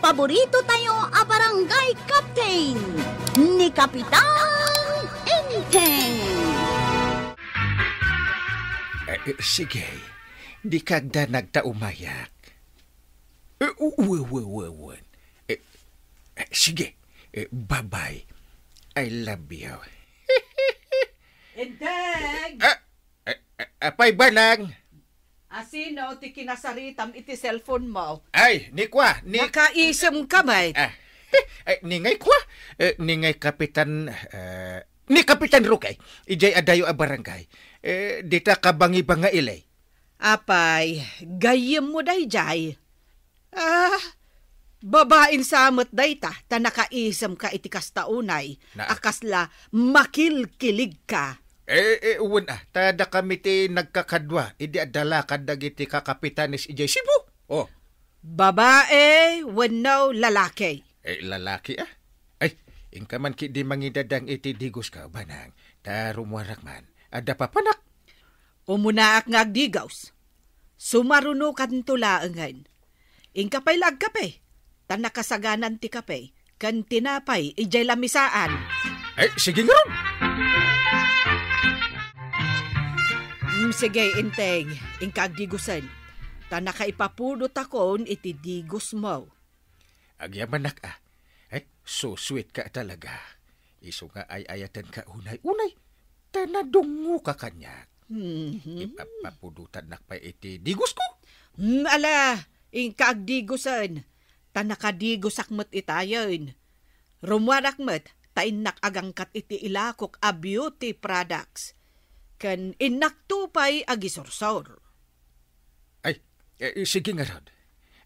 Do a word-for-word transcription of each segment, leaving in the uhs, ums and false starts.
Paborito tayo a barangay captain, ni Kapitan Enteng. Eh, eh, sige, di kagda nagtaumayak. Eh, u-, u-, u-, u-, u-, eh, eh, sige, eh, bye-bye. I love you. Enteng! Ah, eh, eh, apay, Banang? Asino ti kinasaritam iti cellphone mo? Ay, ni kua, ni Nakaisem ka met. Ah, eh, ni ngay kua, eh, ni ngay Kapitan, eh, ni Kapitan Roque, idiay adayo a barangay. Eh, dita kabangibanga ilay. Apay, gayyemmo daydiay. Ah, babaen sa met dayta, ta nakaisem ka iti kasta unay, Na- a kasla makilkilig ka. Eh, eh, wen, ah, ta dakami ti nagkakadua, idi adda lakad dagiti kakapitanes idiay Cebu. Oh. Babae wenno lalaki? Eh, lalaki, ah. Ay, inka man ketdi mangidadang iti digos ka, Banang, ta rummuarak man. Adda papanak. Umunaak nga agdigos. Sumarunokanto laengen. Inka pay la agkape, ta nakasaganan ti kape ken tinapay idiay lamisaan. Ay, sige ngarud. Mm, sige, Enteng, inka agdigosen, ta nakaipapudotakon iti digosmo. Agyamanak a. Ay, so sweet ka talaga. Isu nga ay-ayatenka unay-unay, ta nadungngoka kaniak. Mhm. Ipapapudotannak pay iti digosko. Hmm, ala, inka agdigosen, ta nakadigosak met itayen. Rummuarak met, ta innak agangkat iti ilakok a beauty products. Ken innakto pay agisursor. Ay, eh, sige ngarud.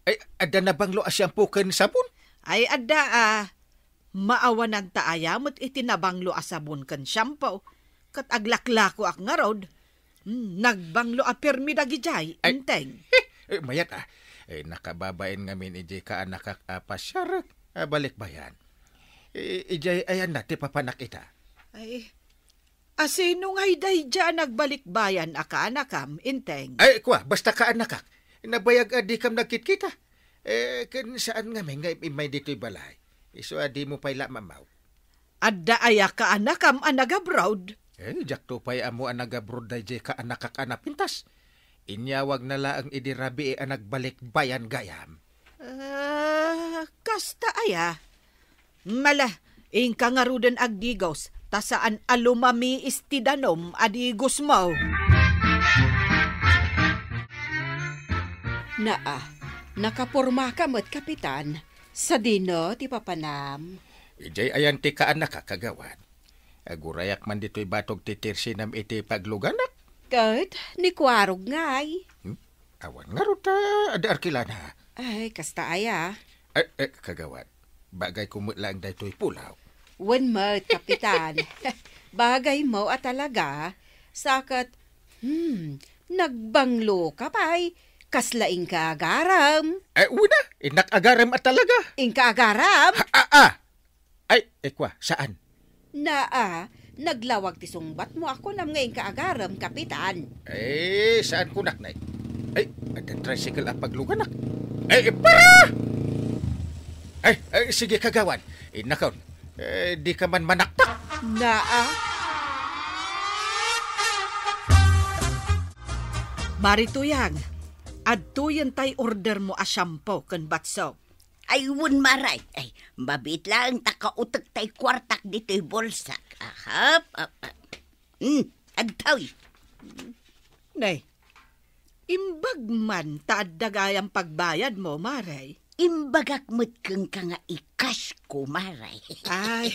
Ay, adda nabanglo a shampoo ken sabon? Ay, adda, ah, maawananta aya met iti nabanglo a sabon ken shampoo. Ket aglaklakoak ngarud. Hmm, nagbanglo a permi dagidiay, Ay. Enteng. Eh, mayat, ah. Eh, nakababain ngamin idiay kaanakak a pasiar a balikbayan. Eh, idiay ayanna ti papanak ita? Ay, Asino ngay daydiay a nagbalikbayan a kaanakam, Enteng? Ay, kua, basta kaanakak. Nabayag a dikam nagkitkita. Eh, ken saan ngamin nga immay ditoy balay. Isu a dimo pay la mamaw. Adda aya kaanakam a nag-abroad? Eh, diakto pay ammo a nag-abroad daydiay kaanakak a napintas. Inyawagna laeng idi rabii a nagbalikbayan gayam. Ah, kasta aya? Mala, inka ngaruden agdigos, ta saan a lumamiis ti danum a digosmo. Naa, nakapormaka met, Kapitan. Sadino ti papanam? Idiay ayan ti kaanakak, kagawad. Agurayak man ditoy batog ti tersinam iti pagluganak. Ket ni Kuarog ngay? Hmm? Awan ngarud ta adda arkilana. Ay, kasta aya. Eh, eh, kagawad, bagayko met laeng daytoy pulaw. Wen met, Kapitan. Bagaymo a talaga. Sa ket, hmm, nagbanglo ka pay. Kasla inka agarem? Eh, wen a, innak agarem a talaga. Inka agarem? Ha, ah, ah. Ay, eh, kua, saan? Naa, naglawag ti sungbatmo a kunam nga inka agarem, Kapitan. Eh, saan kunak, nay? Ay, adda tricycle a pagluganak. Ay, para! Ay, ay, sige, kagawad. Innakon. Eh, dika man manaktak. Naa. Mari Tuyang, adtoyen tay ordermo a shampoo ken batso. Ay, wen, Maray. Ay, mabiit laeng ta kautek tay kuartak ditoy bolsak. Ahap, ap-, ap-, hmm, agtaw. Nay, imbag man ta adda gayam pagbayadmo, Maray. Imbagak met kenka nga i-cash ko, Maray. Ay,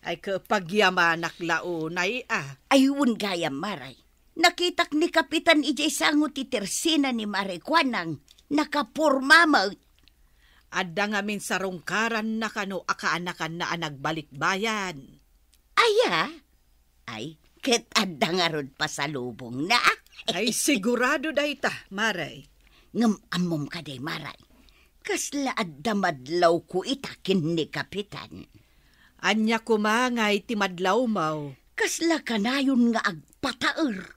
ay, kapagyamanak la unay, ah. Ay, wen gayam, Maray. Nakitak ni Kapitan idiay sango ti tersina ni Maray Kuanang, nakaporma met. Adda ngamin sarungkaranna kano a kaanakanna a nagbalikbayan. Aya? Ay, ket adda ngarud pasalubongna. Ay, sigurado dayta, Maray. Ngem ammom kadi, Maray, kasla adda madlawko ita ken ni Kapitan. Ania koma ngay ti madlawmo? Kasla kanayon nga agpataer,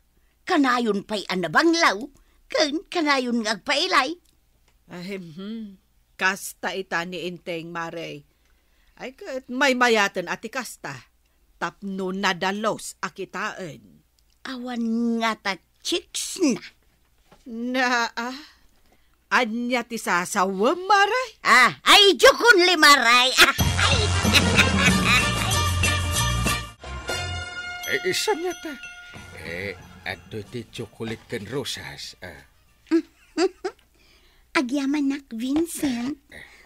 kanayon pay a nabanglaw, ken kanayon nga agpailay. Ahem, hmm. Kasta ita ni Enteng, Mare. Ay ket maymayaten a ti kasta tapno nadalus a kitaen. Awan ngata chicks na. Naa, ania ti sasawem, Mare? Ah, ay, joke only, Mare. Eh, saan ngata? Eh, adtoy ti chocolate ken rosas. Ah. Agyamanak, Vincent.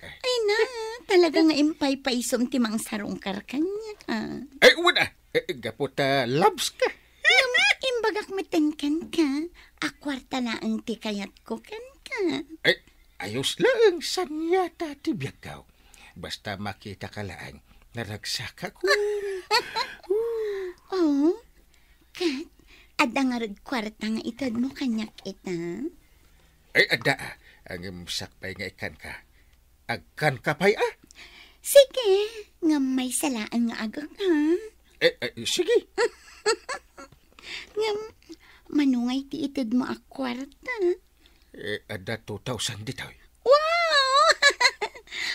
Ay na, talaga nga impaypaysom ti mangsarungkar kaniak, ah. Ay, wen, ah. Eh, gapu ta labs ka. Ngem, imbagak metten kenka, a kuarta laeng ti kayatko kenka. Ay, ayos laeng, saan ngata ti biagko. Basta makitaka laeng, naragsakak. Oh, ket, adda ngarud kuarta nga itedmo kaniak ita? Ay, adda, ah. Ngem sakbay nga ikkanka. Agkanka pay, ah? Sige, ngem maysa laeng nga agek, ha? Eh, eh, sige. Ngem, mano ngay ti itedmo a kuarta? Eh, adda two thousand ditoy. Wow!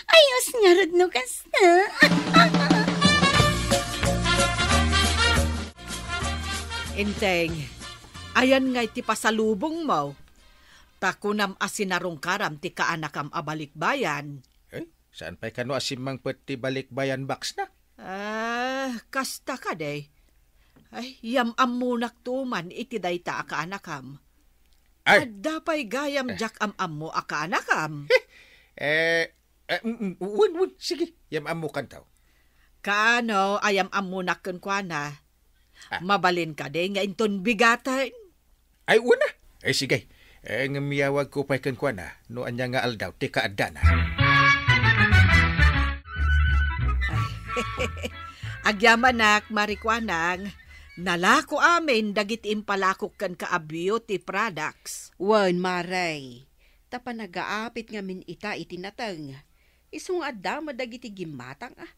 Ayos ngarud no kasta. Enteng, ayan ngay ti pasalubongmo. Ta kunam a sinarungkaram ti kaanakam a balikbayan. Eh, saan pay kano a simmangpet ti balikbayan box na? Ah, kasta kadi. Ay, yam-ammonak tuman iti dayta a kaanakam. Ay. Adda pay gayam Eh. diak am-ammo a kaanakam. Eh, eh, mm, mm, wen, wen, sige, yam-ammokanto. Kaano a yam-ammonak kenkuana? Ah. Mabalin kadi nga inton bigaten? Ay, wen a. Ay, sige. Eh, ngem iyawagko pay kenkuana no ania nga aldaw ti kaaddana. Ay, agyamanak, Mare Kuanang. Nalako amin dagiti impalakok kenka a beauty products. Wen, Mare. Ta panagaapit ngamin ita iti nateng. Isu nga adda met dagiti gimmatang, ah.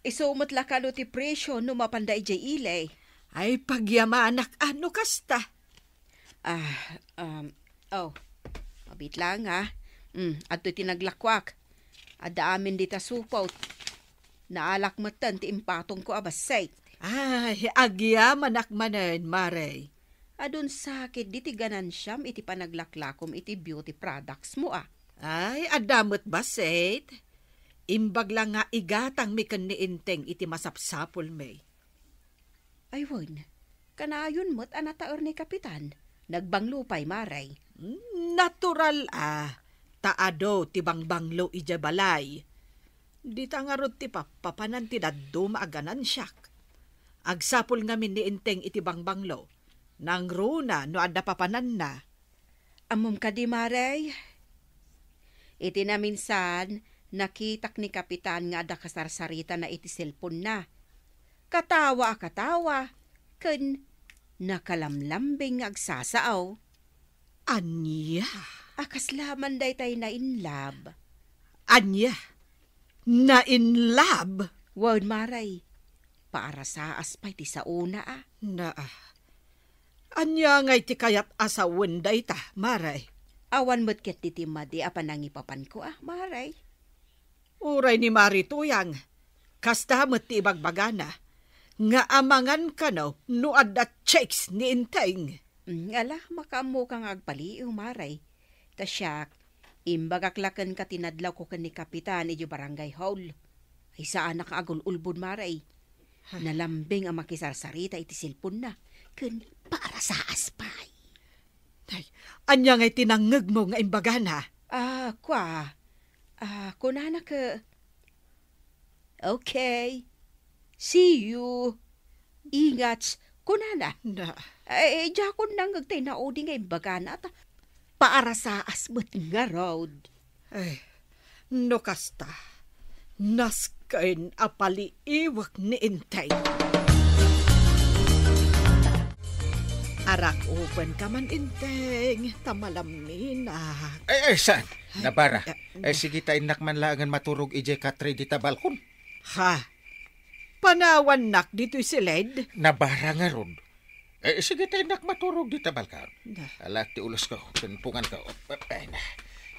Isu met la kano ti presio no mapanda idiay ili. Ay, pagyamanak, ah, no kasta. Ah, um, oh. Abit lang, ha. Mm, adtoy ti naglakuak. Adda amin dita supot. Naalak metten ti impatongko a bassit. Ay, agyamanak manen, Mare. Adun sakit diti ganansiam iti panaglaklakom iti beauty products mo, ah. Ay, adda met bassit. Imbag la nga igatangmi ken ni Enteng iti masapsapulmi. Ay, wen, kanayon met a nataer ni Kapitan. Nagbanglo pay, Mare. Mm, natural a, ta adu ti bangbanglo idiay balay. Dita ngarud ti pappapanan ti dadduma a ganansiak. Agsapul ngamin ni Enteng iti bangbanglo. Nangruna no adda papananna. Ammom kadi, Mare? Iti naminsan, nakitak ni Kapitan nga adda kasarsaritana iti cellphone-na. Katawa a katawa, ken nakalamlambing nga agsasao. Ania? A kasla man daytay na-in love. Ania? Na-in love? Wen, Mare. Paarasaas pay ti saona, a. Na, ania ngay ti kayat a sawen dayta, Mare? Awan met ket ti madi a panangipapanko, a, Mare. Uray ni Mare Tuyang, kasta met ti ibagbagana, nga amangan kano no adda chicks ni Enteng. Mm, ala, makaammoka nga agpaliiw, Mare. Ta siak, imbagak la kenka ti nadlawko ken ni Kapitan idiay barangay hall. Ay, saanak nga agul-ulbod, Mare. Ha? Nalambing a makisarsarita iti cellphone-na, ken paarasaas pay. Ay, ania ngay ti nangngegmo nga imbagana? Ah, kua. Ah, kunana ke, "Okay. See you. Ingats," kunana. Na. Eh, diakon nangngeg tay naudi nga imbagana, ta paarasaas met ngarud. Ay, no kasta, nasken a paliiwek ni Enteng. Arak upen ka man, Enteng, ta malaminak. Ay, ay, saan? Ay, nabara. Eh, eh, sige ta innak man laengen maturog idiay katre dita balkon. Ha? Panawannak ditoy silid? Nabara ngarud. Eh, sige ta innak maturog dita balkon. Na. Ala ti ulosko, ken punganko. Ay, na.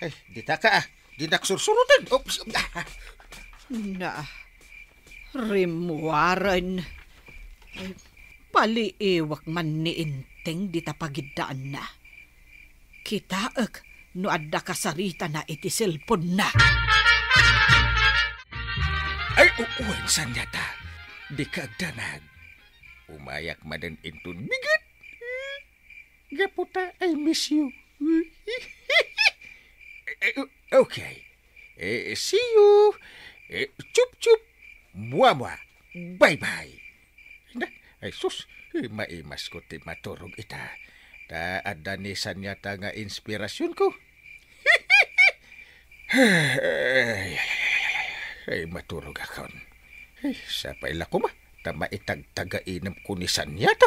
Ay, dita ka, ah. Dinak sursuroten. Oops. Na, rimmuaren. Ay, paliiwek man ni Enteng dita pagiddaanna. Kitaek no adda kasaritana iti cellphone-na. Ay, u-, wen, saniata. Dika agdanag. Umayak manen inton bigat. Gapu ta, I miss you. Eh, eh, okay. Eh, see you. Eh, chup, chup. Mua, mua. Bye, bye. Na, ay sus, eh, maimasko ti maturog ita. Ta adda ni saniata nga inspirasyonko. Ay, ay, ay, ay, ay, ay, maturogakon. Ay, sapay la koma, ta maitagtagainamko ni saniata.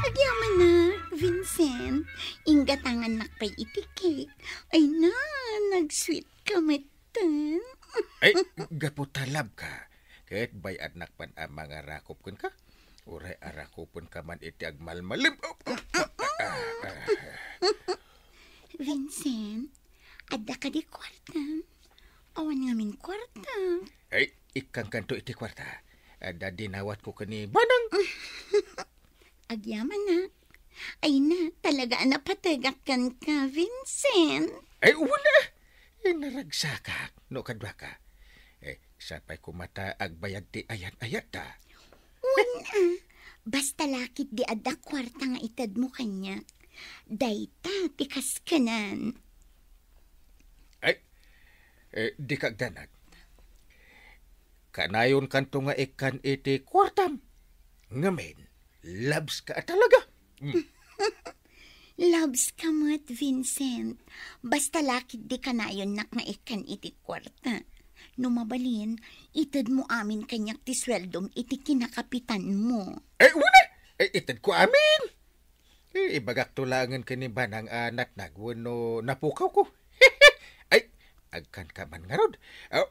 Agyamanak, Vincent. Inggatangannak pay iti cake. Ay na, nag-sweet ka met. Ten? Ay, gapu ta love ka. Ket bay-adnak man a mangarakop kenka. Uray arakopenka man iti agmalmalem. Vincent, adda kadi kuartam? Awan ngamin kuarta. Ay, ikkankanto iti kuarta. Adda dinawatko ken ni Banang. Agyamanak. Ay na, talaga a napategak kenka, Vincent. Ay, wala. Eh, naragsakak no kaduaka. Eh, sapay koma ta agbayag ti ayat-ayatta. Wen a, basta la ketdi adda kuarta nga itedmo kaniak. Dayta ti kaskanan. Ay, eh, dika agdanag. Kanayonkanto nga ikkan iti kuartam. Ngamin, loves ka a talaga. Mm. Loves ka met, Vincent. Basta la ketdi kanayonnak nga ikkan iti kuarta. No mabalin, itedmo amin kaniak ti sueldom iti kinakapitanmo. Eh, wala! Eh, itedko amin! Eh, ibagakto laengen ken ni Banang a natnag wenno napukawko. Ay, agkanka man ngarud. Ah,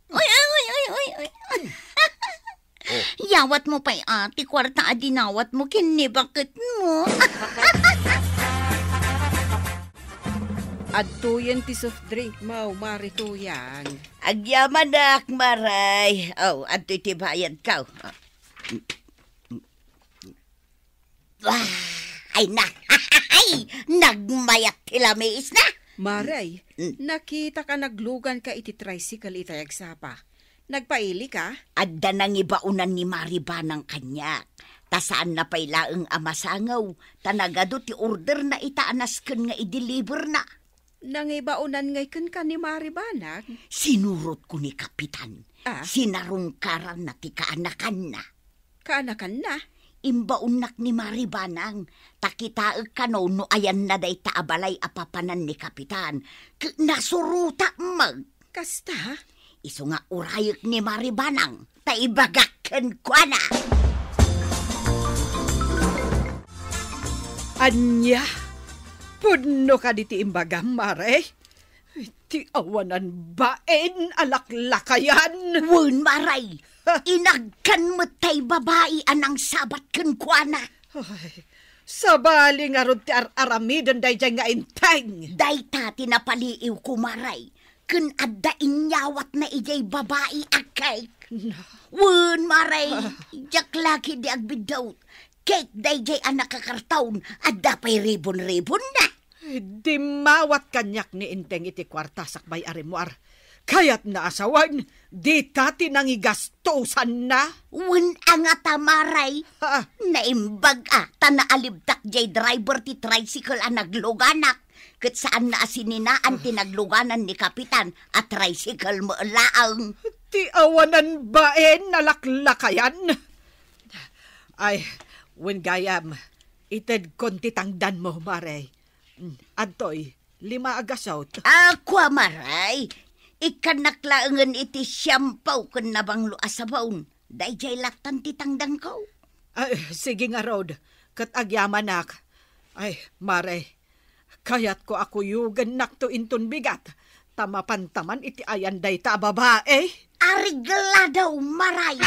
Uy, uy, uy, uy, uy, uy. Oh. Yawatmo pay a ti kuarta a dinawatmo ken ni baketmo. Adtoyen ti soft drink mo, Mari Tuyang. Agyamanak, Maray. Oh, adtoy ti bayadko. Ah, ay na. Ay, nagmayat ti lamisna. Maray, Mm. nakitak a nagluganka iti tricycle itay agsapa. Nagpailika? Adda nangibaonan ni Mari Banang kaniak. Ta saanna pay laeng a masangaw, ta nagadu ti orderna ita a nasken nga i-deliverna. Nangibaonan ngay kenka ni Mari Banang? Sinurotko ni Kapitan. Ah? Sinarungkaranna ti kaanakanna. Kaanakanna? Imbaonnak ni Mari Banang, ta kitaek kano no ayanna dayta a balay a papanan ni Kapitan, ket nasurotak met. Kasta? Isu nga urayek ni Mari Banang, ta ibagak kenkuana. Ania? Pudno kadi ti imbagam, Mare? Ti awanan bain a laklakayan. Wen, Maray. Ha? Inagkan met tay babai a nangsabat kenkuana. Ay, sabali ngarud ti ar-aramiden daydiay nga Enteng. Dayta ti napaliiwko, Maray. Ken adda inyawatna idiay babai a cake. Na. Wen, Maray. Ah. Diak la ketdi agbiddut. Cake daydiay a nakakarton, adda pay ribon-ribonna. Dimmawat kaniak ni Enteng iti kuarta sakbay a rimmuar. Kayatna a sawen, dita ti nangigastosanna. Wen a ngata, Maray, Ha? naimbag a, ta naalibtak diay driver ti tricycle a nagluganak. Ket saanna a sininaan ti nagluganan ni Kapitan a tricycle met laeng. Ti awanan bain a laklakayan. Ay, wen gayam, itedkon ti tangdanmo, Mare. Mm, adtoy, lima a gasut. A, kua, Maray. Ikkannak laengen iti siampaw ken nabanglo a sabon. Daydiay lattan ti tangdanko. Ay, sige ngarud, ket agyamanak. Ay, Mare, kayatko a kuyogennakto inton bigat, ta mapantaman iti ayan dayta a babai. Areglado, Maray!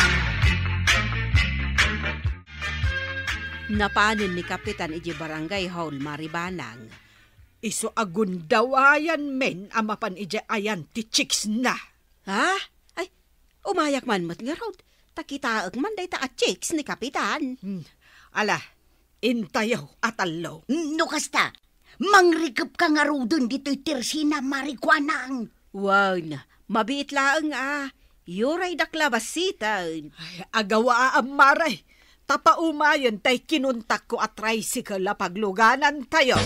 Napanen ni Kapitan idiay barangay hall, Mari Banang. Isu a gundawayan men a mapan idiay ayan ti chicks na. Ha? Ay, umayak man met ngarud. Ta kitaek man dayta a chicks ni Kapitan. Hmm. Ala, intayo a tallo. No kasta, mangrikepka ngaruden ditoy tersina, Mari Kuanang. Wen, mabiit laeng a, uray dakla basiten. Ay, agawaam, Mari. Ta paumayen tay kinuntakko a tricycle a pagluganantayo.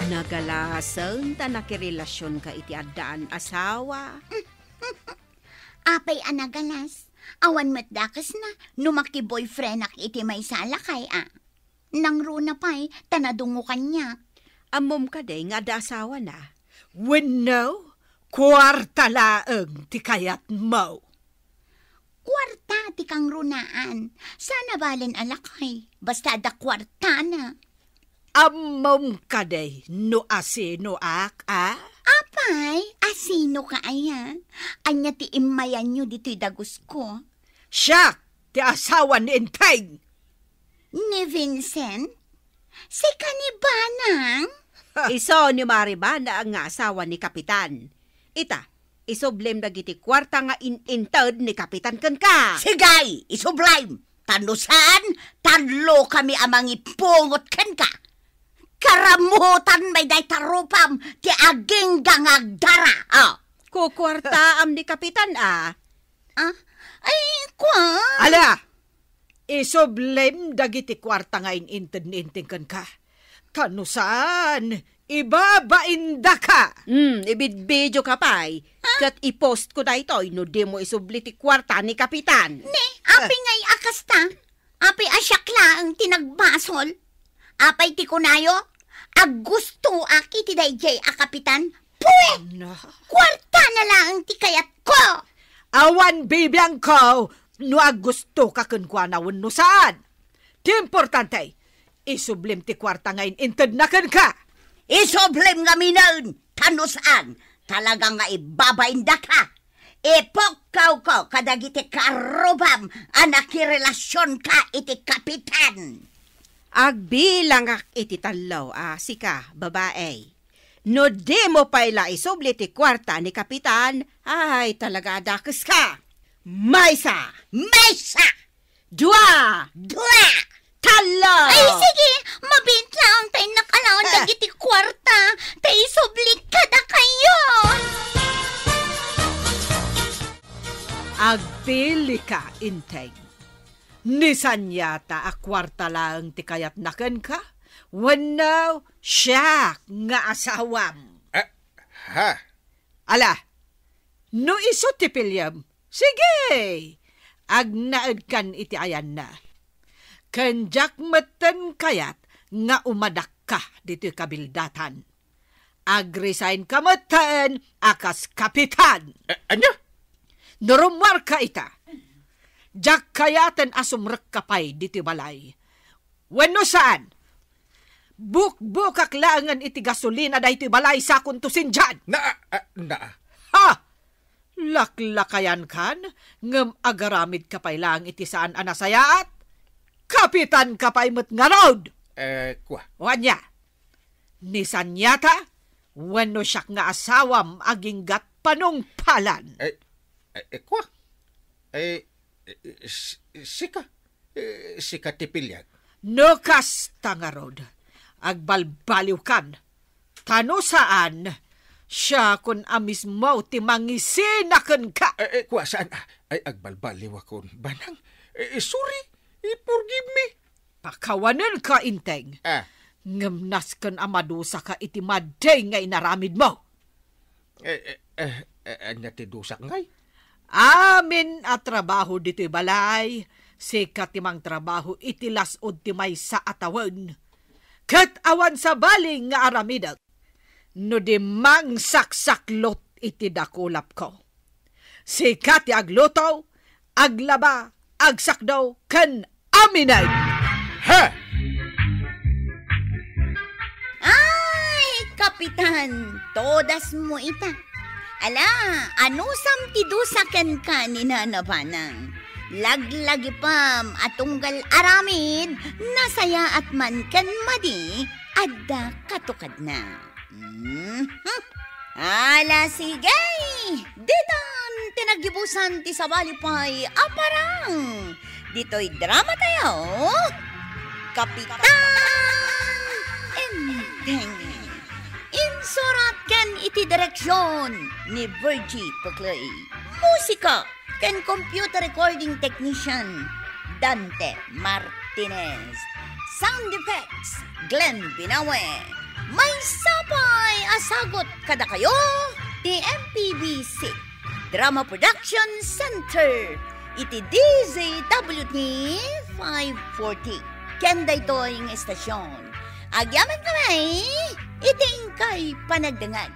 Nagalasen ta nakirelasionka iti addaan asawa. Apay a nagalas? Awan met dakesna no makiboyfriendak iti maysa a lakay a. Nangruna pay ta nadungo kaniak. Ammom kadi nga adda asawana? Wenno, kuarta laeng ti kayatmo? Kuarta ti kangrunaan. Saan a balen a lakay, basta adda kuartana. Ammom kadi no asinoak, a? Apay, asinoka aya? Ania ti immayanyo ditoy dagusko? Siak ti asawa ni Enteng. Ni Vincent? Sika ni Banang? Isu ni Mari Banang nga asawa ni Kapitan. Ita, isublim dagiti kuarta nga in-inted ni Kapitan kenka. Sige, isublim! Ta no saan, tallo kami a mangipungot kenka. Karamutan may dayta rupam ti agingga nga agdara. Ah. Kukuartaam ni Kapitan, a. Ah? Ay, kua. Ala! Isublim dagiti kuarta nga in-inted ni Enteng kenka. Ta no saan, ibabaindaka. Hmm, ibidbidioka pay. Ah? Ket i-post ko daytoy no dimo isubli ti kuarta ni Kapitan. Ne, apay ngay a kasta? Apay a siak laeng ti nagbasol? Apay ti kunayo? Aggustoak iti daydiay a Kapitan? Pue! Na. Kuartana laeng ti kayatko! Awan bibiangko no aggustoka kenkuana wenno saan. Ti importante, isublim ti kuarta nga in-intedna kenka. Isublim ngaminen, ta no saan, talaga nga ibabaindaka. Ipukkawko kadagiti karrubam a nakirelasionka iti Kapitan. Agbilangak iti tallo a sika, babae. No dimo pay la isubli ti kuarta ni Kapitan, ay, talaga a dakeska. Maysa! Maysa! Dua! Dua! Tallo! Ay, sige! Mabiit laeng ta innak alaen dagiti kuarta ta isubli kadakayo! Agpilika, Enteng. Ni saniata a kuarta laeng ti kayatna kenka, wenno siak nga asawam? Eh, ha? Ala, no isu ti piliem, sige! Agnaedkan iti ayanna. Ken diak metten kayat nga umadakka ditoy kabildatan. Agresign ka metten a kas kapitan. Eh, ania? No rummuarka ita, diak kayaten a sumrekka pay ditoy balay. Wenno saan, bukbukak laengen iti gasolina daytoy balay sakonto sindian. Na, ah, na. Ha! Laklakayankan, ngem agaramidka pay laeng iti saan a nasayaat? Kapitanka pay met ngarud! Eh, kua. O ania? Ni saniata, wenno siak nga asawam aginggat panungpalan? Eh, eh, eh, kua. Eh, eh, s-, sika. Eh, sika ti piliak. No kasta ngarud, agbalbaliwkan. Ta no saan, siakon a mismo ti mangisina kenka. Eh, eh, kua, saan? Ay, agbalbaliwakon, Banang. Eh, eh, sorry. Eh, forgive me. Pakawanenka, Enteng. Ah. Ngem nasken a madusaka iti madi nga inaramidmo. Eh, eh, eh, eh, ania ti dusak ngay? Amin a trabaho ditoy balay, sika ti mangtrabaho iti las-ud ti maysa a tawen. Ket awan sabali nga aramidek no di mangsaksaklot iti dakulapko. Sika ti agluto, aglaba, agsakdo, ken aminen. Ha! Ay, Kapitan, todasmo ita. Ala, anusam ti dusa kenka ni Nana Banang? Laglagipem a tunggal aramid, nasayaat man ken madi, adda katukadna. Mhm. Ala, sige! Ditan ti naggibusan ti sabali pay a parang. Ditoy drama tayo, Kapitan Enteng. Insurat ken iti direksyon ni Virgie Peclay. Musika ken computer recording technician, Dante Martinez. Sound effects, Glenn Binawe. Maysa pay a sagut kadakayo ti M P B C Drama Production Center iti D Z W T five forty. Ken daytoy nga estasyon, agyamankami iti inkay panagdengngeg.